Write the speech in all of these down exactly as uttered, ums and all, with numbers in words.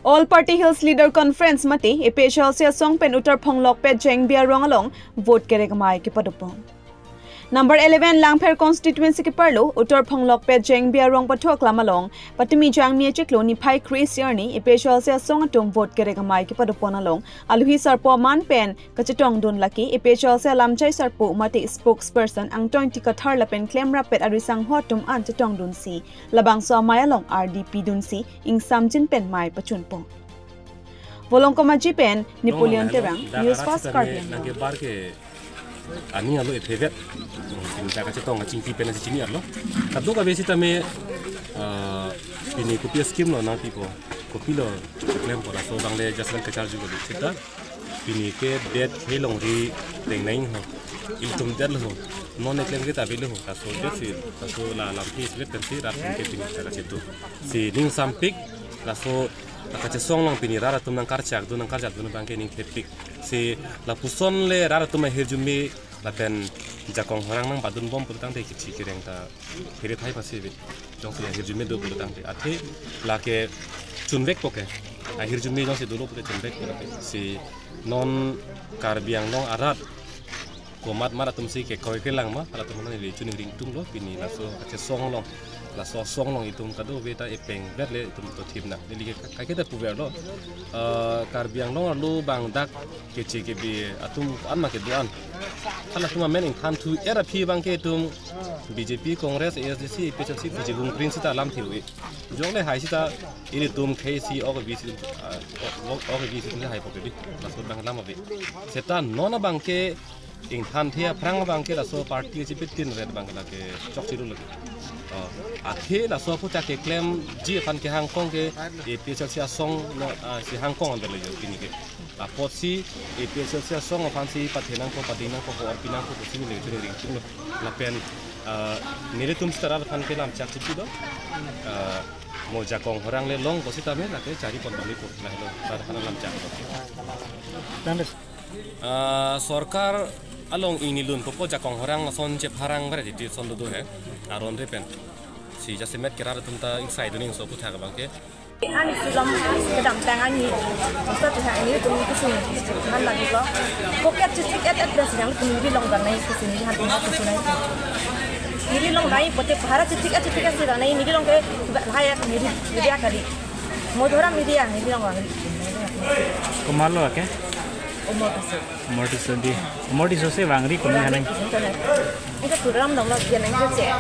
All Party Hills Leader Conference mate A P H L C asong pen Uttar Phonglokpet Jengbi arong along vote kerekmai kepadopon. Number eleven Langpher constituency keparlo Uttar Phonglokpet Jengbi arong pathok lam along patumi Jangmi achiklo niphai kre-isi arni A P H L C asong atum vote kerekmai kepadopon along aluhi sarpo aman pen kachetongdun lake A P H L C alamjai sarpo mate spokesperson Angtoingti Kathar lapen klemrappet arisangho atum an chetongdunsi labangso amei along ardi pidunsi ingsamjin pen mei pachunpon. Volongkom Aji pen Napoleon Terang, News Fast Karbi Anglong. Nangkebar ke ani alo ephevet. Pini ta kachetong kachingki pen chini arlo. Kadokave sitame, ah, pini kopi scheme lo nangpipo, kopilo klempo, laso abang le just nangkacharju kali. Sita pini ke det kelongri tengneng ho. Ilitum detlo ho. Non eklem ke ta avelo ho. Laso detsi, laso la lampi sibet pensi rat ke pini ta kachetu. Si ning sampik, laso kachesong along pini rat atum nangkarchakdun, nangkarchakdun abang ke ning thepik. Si lapuson le rat atum ahirjume lapen jakong horang nangpadunbom pulotangte kichi kireng ta phere thai pasi bi. Jongsi ahirjume do pulotangte. Athe lake chunvekpo ke. Ahirjume jongsi dolo pulote chunvekpo ke. Si non Karbi Anglong arat komat mat atumsi kekroi kelang ma, halatum neli chuningri ingtunglo, pini laso kachesong along, laso asong along itum kadokave ta epeng vet le itum to thip na. Neli ke kaiketa puverlo, eh, Karbi Anglong arlo bang dak keche kebi atum an ma kedo-an. Halatum amen ingthanthu er aphi abang ke itum B J P, Congress, A S D C, A P H L C, P J Bung Prince ta alam thiu-e. Jongle hai sita ilitum khei si ok bisi, ah, ok, ok bisi tum haipo kebi. Laso abang lam abi. Seta non abang ke ingthanthe aphrang abang ke laso party chipitin red abang ke lake chokchiru lake. Oh, athe laso aphuthak keklemji aphan kehangkong ke A P H L C asong no, ah, si hangkong amber le jo pini ke. Apotsi A P H L C asong aphansi pathenangpo, padingnangpo, ko orpinangpo, pusi neli chuningri ingtunglo. Lapen, ah, nelitum sitara aphan ke lamchak chipido. Ah, mo jakong horang le long ko sitame lake chari pon bali po, lahelo, tar hana lamchak. Thank you. Ah, sorkar along ingnidunpo pu jakong horang ason chepharang ber titi ason dodo he. Aron re pen. Si jasemet ke rat atum ta ingsaidun ingso aphuthak abang ke. An silom kedamtang ani. Masa tu ani tum kusung. Man lagi ko. Koket chichik et et bes yang tum di long dan nai kusung di han tum kusung nai. Di long nai pote pahara chichik et chichik et si dan nai di long ke bahaya di di kali. Modhora media, media wangri. Komatlo ke? Umor Tisso. Umor Tisso di. Umor Tisso si wangri kumi hanang. Internet. Itu program dong lo dia nang kece.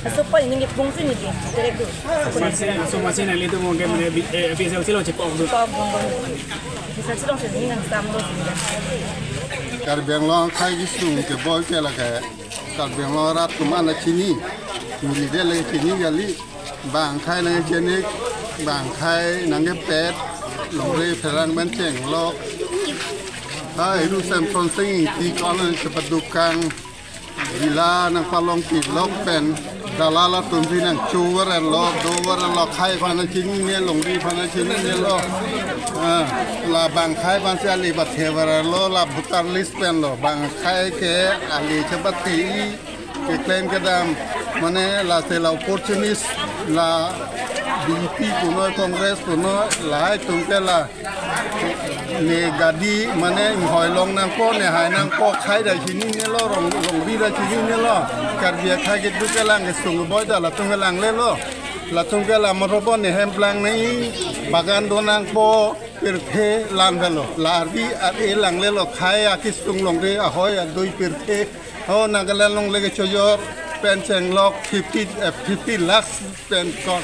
Aso poi ningi pungsi ni di. Terek du. Aso masi, aso masi nanglitum mungkin mene bi-, eh, A P H L C along chepok du. Pok dong dong. A P H L C along sini nang sam lo sini. Karbi Anglong akhai kesung keboi ke lake. Karbi Anglong arat atum an chini. Neli le chini kali. Bang akhai nangchenik, bang akhai nangkepet, longri pherang pen chenglok. Hai, ru Samson Sing Ingti ko-an nangchepadukang, villa nangpalongpilok pen, dalal atum si nangchover lo, dover lo, akhai aphan chinine, longri aphan chininelo. Ah, la bang akhai aphansi ali pathever lo, la voter list pen lo, bang akhai ke ali chepathe. Keklem kedam, mane lasi la opportunist, la B J P punoi, Congress punoi, lahai atum ke la ne gadi, mane inghoi long nangpo, ne hai nangpo, akhai ta chininelo, rong, longri ta chininelo, Karbi akhai kedo kelang kesung boi ta latum kelanglelo, latum ke la morobo ne hem plang nai, bagan do nangpo, pirthe lang velo, la ardi ar-e langlelo, akhai akesung longri ahoi adui pirthe. Ho Nagaland along le kechojor pen chenglok fifty, eh, fifty lakhs pen ko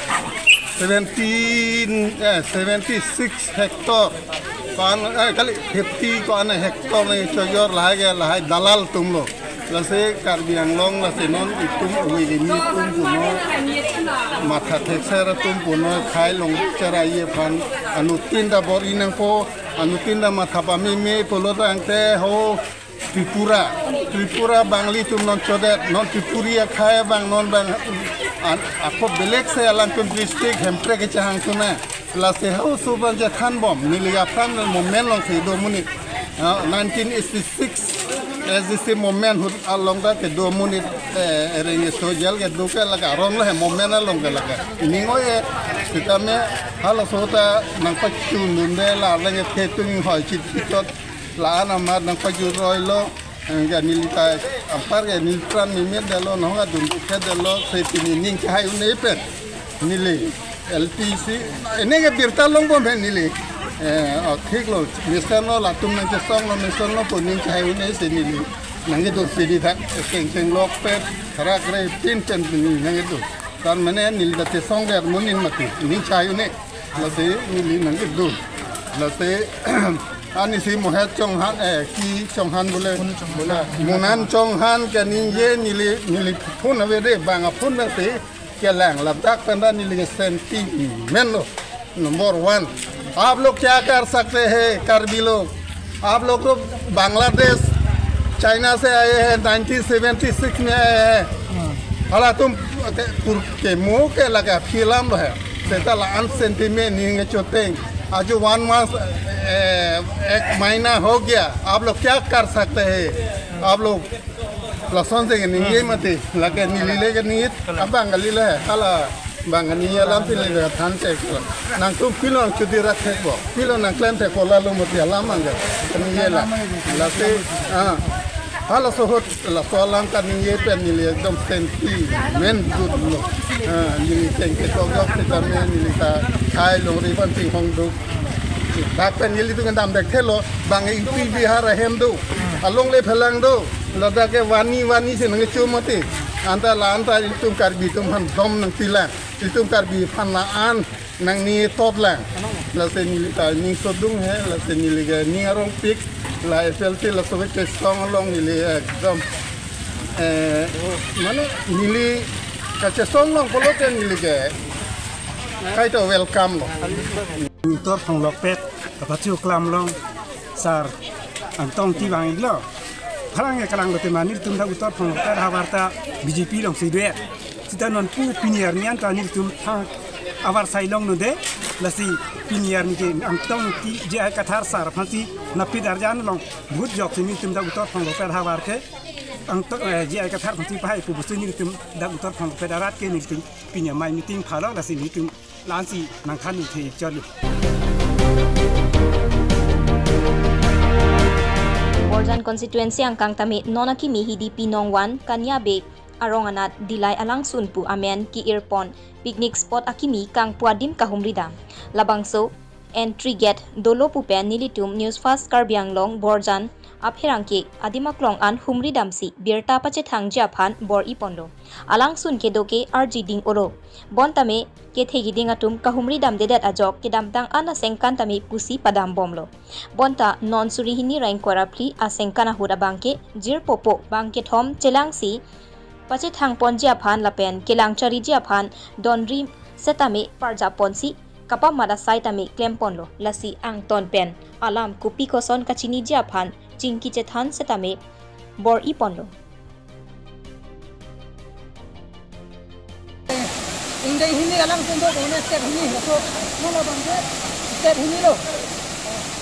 seventeen, eh, seventy six hectare. Ko-an, eh, kali fifty ko-an hectare le chojor lahai ke lahai dalal atum lo. Lasi Karbi Anglong lasi non itum ui ini atum punoi matha thekser atum punoi akhai long cherai aphan anuttin ta bor-i nangpo, anuttin ta matha pameme pulotangte ho Tripura, Tripura bangli atum non chodet, non Tripuri akhai abang non bang an, ako belek se alangtum district Hemprek kechehang tuna. Lasi ho suban chethanbom, neli aphan moment along si do monit. Ah, nineteen eighty-six A D C movement ahut along ta kedo amonit, eh, ereng eso jail kedo ke lake aron lo he movement along ke lake. Ning oi, eh, sitame halaso ta nangpachundunde la leng ke tung hoi chit chot la-an amat nangpajut roi lo. Enke neli ta anpar ke neli pran mimit detlo, nahok adun ke detlo, se pini ning chehai un-e pen. Neli L P C, ene ke birta longbom he neli. Eh, oh, thik lo, mesen lo, latum nangchesong lo, mesen lo, pu ning chehai un-e si neli. Nangkedo pidi tha, kengkeng lok pen, kharak re, pin pen pini nangkedo. Tan mane neli ta chesong der amonit mati, ning chehai un-e. Lasi neli nangkedo. Lasi ani si Mohet Chauhan, eh, ki Chauhan bole. Monan Chauhan kaningje neli, neli phone avede, bang aphone na si kelang ladak pen ta neli ke sentimen lo. Number one, आप लोग क्या कर सकते हैं, कार्बी लोग? आप लोग तो बांग्लादेश, चाइना से आए हैं, नाइनटीन सेवेंटी सिक्स में आए हैं। Halatum ke, kur ke mu ke lake film lo he. Seta la-an sentimen ning choteng. Aju one month, eh, ek mahina ho gaya. आप लोग क्या कर सकते हैं? आप लोग lason si ningje mati, lake neli le ke nit, abang kali le, hala bang kaningje alam si le than chek. Nangtum pilo nangchudi rat chek bo, pilo nangklem chek bo, lalo mati alam angke kaningje la. Lasi, ah, halaso ahut, laso alam kaningje pen neli ekdom sentimen jut lo. Ah, neli cheng ke tok yok sitame neli ta kai longri pan chinghong duk. Dak pen nelitum kedam dek thelo, bang U P Bihar ahem do, along le phelang do, ladak ke vani vani si nangkecho mati. Anta la anta ilitum Karbi atum aphan dom nangpilang, ilitum Karbi aphan la-an nangning totlang. Lasi neli ta ning sodung he, lasi neli ke ning arongpik, la F L T laso ke chesong along neli ekdom, eh, mane neli kachesong along pulote neli ke kaito welcome lo. Uttar Phonglokpet, kapachu klam long, sar, Angtong Ingti vang-iklo. Phalang ya kalang lote mane nelitum dak Uttar Phonglokpet havar ta B J P along si do-et. Sita non pu pini arni anta nelitum thang avarsai longnon de, lasi pini arni ke Angtong Ingti J I Kathar sar aphan si napit arjan along vote jok si nelitum dak Uttar Phonglokpet havar ke Angtong, eh, J I Kathar aphan si pahai pu pusi nelitum dak Uttar Phonglokpet arat ke nelitum pini amei meeting phalo, lasi nelitum la-an si nangthan-ik the chotlo. Borjan constituency angkang tame non akimi Hidipi Nongvan, Kanya Bey arong anat Dillai alangsun pu amen ke-irpon picnic spot akimi kangpu adim kahumridam. Labangso entry gate dolo pu pen nelitum News Fast Karbi Anglong Borjan apherangke adim aklong an humridamsi birta pachethangji aphan bor-iponlo. Alangsun kedo ke arji ding-olo. Bontame kethe keding atum kahumridamdedet ajok kedamtang an asengkan tame pusi padambomlo. Bonta non suri hini ra ingkoi ra phli asengkan ahut abangke jirpopo bang kethom chelangsi pachethangponji aphan lapen kelang chariji aphan donri setame parjapponsi kapamat asai tame klemponlo. Lasi angton pen alam kopi koson kachiniji aphan chingki chethan setame bor-iponlo. Ingdeng hini alangsun do, kone step hini, laso non abangke step hini lo.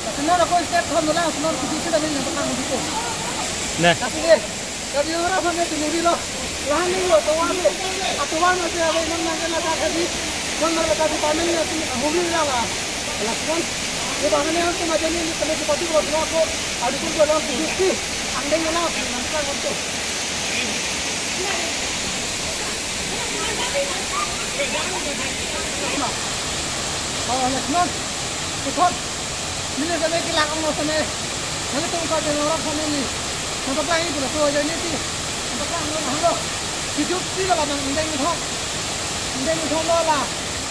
Laso non ako step thom lo, laso non kisi sita nang paklang dito. Ne. Tapi ye, tapi orang punya tu movie lo. Lahan ni lo, tuan lo. Atuan lo siya, non nang kena tak habis. Non nang tak department ni, movie la la. Laso non. Ye bahkan ni tu macam ni, kami seperti kalau dia ko, ada pun dalam kondisi. Angdeng lo, nang paklang dito. Oh, laso non. Ikon. Neli sene kelang ong lo sene. Nelitum Karbi Anglong arat sene neli. Nangpaklang-ik pulo, so aja neli si. Nangpaklang lo, halo. Kijut si lo la nang ingdeng thom. Ingdeng thom lo la.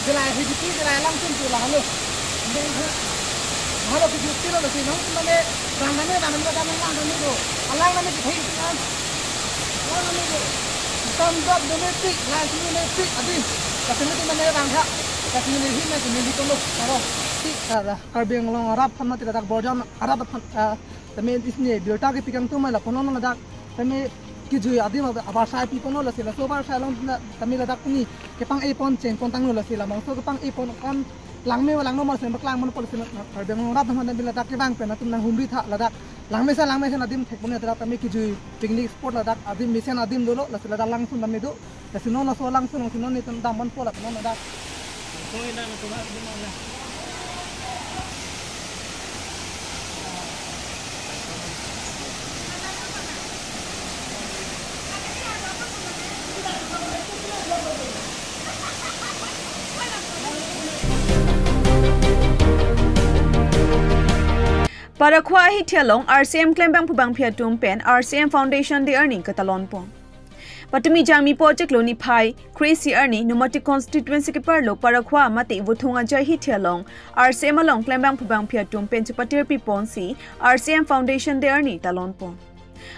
Dillai Hidipi, Dillai alangsun pu la, halo. Ingdeng thom. Halo kijut si lo la si nang sene. Rang nane, rang nane, rang nane, rang nane do. Alang nane kitheng si nang. Rang nane do. Tam dot domestic, lai si domestic, adi. Kasi nelitum nane rang ha. Kasi neli hin nane neli tolo. Aro. Si, ah, Karbi Anglong arat aphan mati ladak Borjan arat aphan, ah, tame isne birta kepi kangtum mai lapunon ladak tame kijui adim avarsai piponlo, lasi laso avarsai along tame ladak pini kepang-epon chengpon tanglo, lasi labangso kepang-epon an langme langno mar sene paklang man pol sene Karbi Anglong arat aphan tame ladak kevang pen atum nanghumri tha ladak Langmesen, langmesen adim thekpon ya, tera kami kejui picnic spot ladak adim mesen adim dolo, lasi ladak langsun kami do, lasi non laso langsun, lasi non itum dam ponpo ladak non ladak. Parakhua ahithi along R C M klembangphu bangphi atum pen R C M Foundation Day arni katalon pon. Patumi Jangmi project lo niphai kre-isi arni Nomati constituency keparlo Parakhua mate Vothung Ajai ahithi along R C M along klembangphu bangphi atum pen chepatirpi ponsi R C M Foundation Day arni talon pon.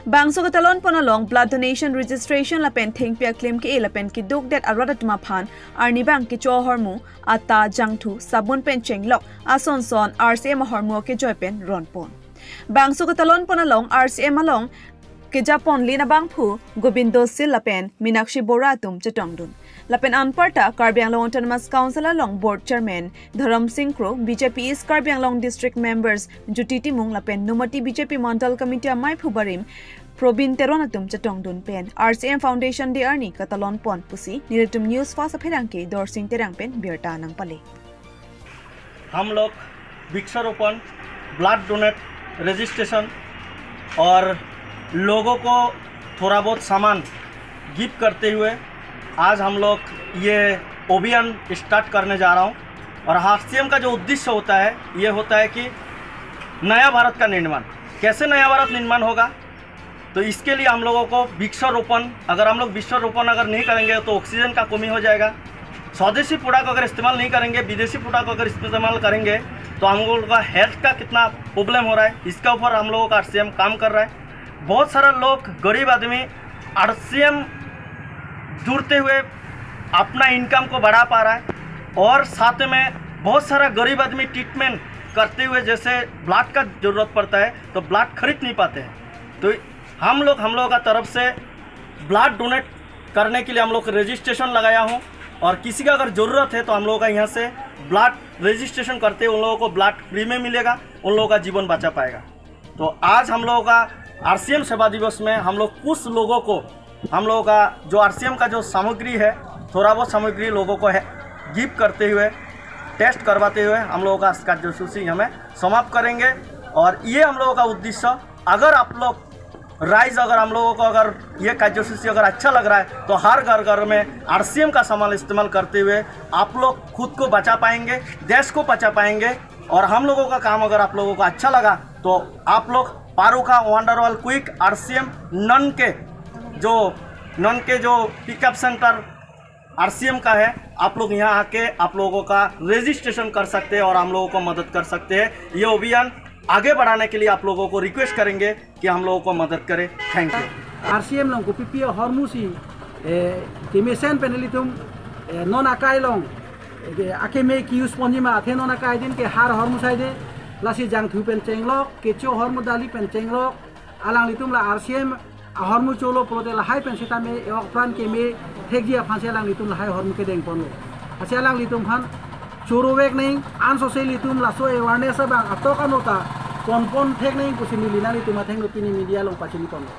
Bangso katalon pon along blood donation registration lapen thengpi aklem ke-e lapen keduk det arat atum aphan arnivang kecho ahormu, atta, jangthu, sabun pen chenglok ason son R C M ahormu kejoi pen ron pon. Bangso katalon pon along R C M along kejapon lin abangphu Gobindo Sil lapen Minakshi Bora atum chetongdun. Lapen anparta Karbi Anglong Autonomous Council along Board Chairman Dharam Singh Kro, B J P East Karbi Anglong District Members Jyoti Timung lapen Nomati B J P Mandal Committee amaiphu barim Probin Teron atum chetongdun pen R C M Foundation Day arni katalon pon pusi Niritum News First apherangke Dorsing Terang pen birta nangpale. हम लोग वृक्षारोपण, blood donate, registration और लोगों को थोड़ा बहुत सामान गिफ्ट करते हुए आज हम लोग ये अभियान स्टार्ट करने जा रहा हूँ। और आरसीएम का जो उद्देश्य होता है, ये होता है कि नया भारत का निर्माण। कैसे नया भारत निर्माण होगा? तो इसके लिए हम लोगों को वृक्षारोपण, अगर हम लोग वृक्षारोपण अगर नहीं करेंगे तो ऑक्सीजन का कमी हो जाएगा। स्वदेशी प्रोडक्ट अगर इस्तेमाल नहीं करेंगे, विदेशी प्रोडक्ट अगर इस्तेमाल करेंगे तो हम लोगों का हेल्थ का कितना प्रॉब्लम हो रहा है, इसके ऊपर हम लोगों का आरसीएम काम कर रहा है। बहुत सारा लोग, गरीब आदमी आरसीएम जुड़ते हुए अपना इनकम को बढ़ा पा रहा है और साथ में बहुत सारा गरीब आदमी ट्रीटमेंट करते हुए जैसे ब्लड का ज़रूरत पड़ता है तो ब्लड खरीद नहीं पाते हैं। तो हम लोग, हम लोगों का तरफ से ब्लड डोनेट करने के लिए हम लोग रजिस्ट्रेशन लगाया हूँ और किसी का अगर ज़रूरत है तो हम लोगों का यहाँ से ब्लड रजिस्ट्रेशन करते हैं, उन लोगों को ब्लड फ्री में मिलेगा, उन लोगों का जीवन बचा पाएगा। तो आज हम लोगों का आरसीएम सेवा दिवस में हम लोग कुछ लोगों को, हम लोगों का जो आरसीएम का जो सामग्री है, थोड़ा बहुत सामग्री लोगों को है, गिफ्ट करते हुए, टेस्ट करवाते हुए हम लोगों का आज कार्यसूची हमें समाप्त करेंगे। और ये हम लोगों का उद्देश्य, अगर आप लोग राइज, अगर हम लोगों को अगर ये कार्यसूची अगर अच्छा लग रहा है तो हर घर घर में आरसीएम का सामान इस्तेमाल करते हुए आप लोग खुद को बचा पाएंगे, देश को बचा पाएंगे। और हम लोगों का काम अगर आप लोगों को अच्छा लगा तो आप लोग पारुखा वंडरवाल क्विक आरसीएम नन के जो, नन के जो पिकअप सेंटर आरसीएम का है, आप लोग यहाँ आके आप लोगों का रजिस्ट्रेशन कर सकते हैं और हम लोगों को मदद कर सकते हैं। ये अभियान आगे बढ़ाने के लिए आप लोगों को रिक्वेस्ट करेंगे कि हम लोगों को मदद करें। Thank you. RCM along kopipi ahormu si, eh, kemesen pen ilitum, eh, non akai along, eh, akeme ke-use ponji ma, athe non akai din ke har ahormu saide, lasi jangthu pen chenglok, kecho ahormu dali pen chenglok, alanglitum la arsiem ahormu cholo pulote lahai pen sitame e-ok pran keme thekji aphansi alanglitum lahai ahormu kedeng ponlo. Lasi alanglitum aphan choro vek nang, ansose ilitum laso awareness abang atok ano ta ponpon thek nang pusi neli nanglitum athengno pini media along pachini ponlo.